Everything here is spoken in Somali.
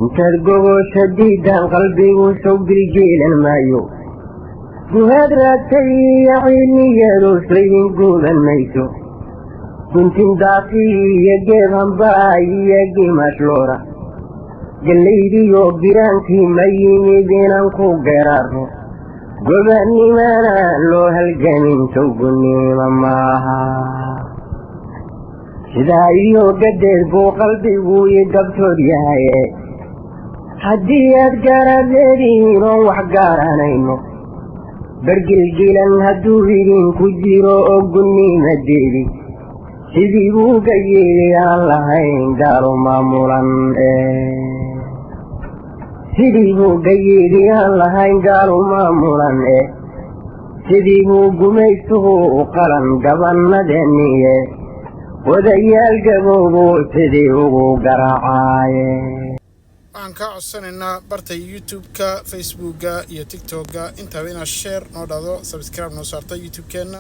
Intaad gogosha diidaan, qalbigu sow gilgiilan maayo. Guhaad raagtay iyo ciilniyadu saydin guuban mayso. Guntin daaqi iyo geed hambaay iyo gimash loora, gallaydiyo giraankii ma yimid inaan ku garaaro. Gobanimana loo halgamin sowgunima maaha. Sidaa iyo gadeed buu qalbigu i gabtood yahaye. Haddii aad garaad leedihiin oon wax gaaranayno, bargilgilan hadduu idinku jiro oo gunnima deedi, sidii buuga yeeli aan lahayn gaalo maamulan, sidii buuga yeeli aan lahayn gaalo maamulan, sidii buu gumaystuhu u qalan gabannadeeniye, odayaal gabowbuu sidii ugu garaacaaye. Waxaan kaa codsanaynaa barta YouTube-ka, Facebookga iyo TikTok-ga intaba inaad share noo dhahdo, subscribe noo saarta YouTube-keenna.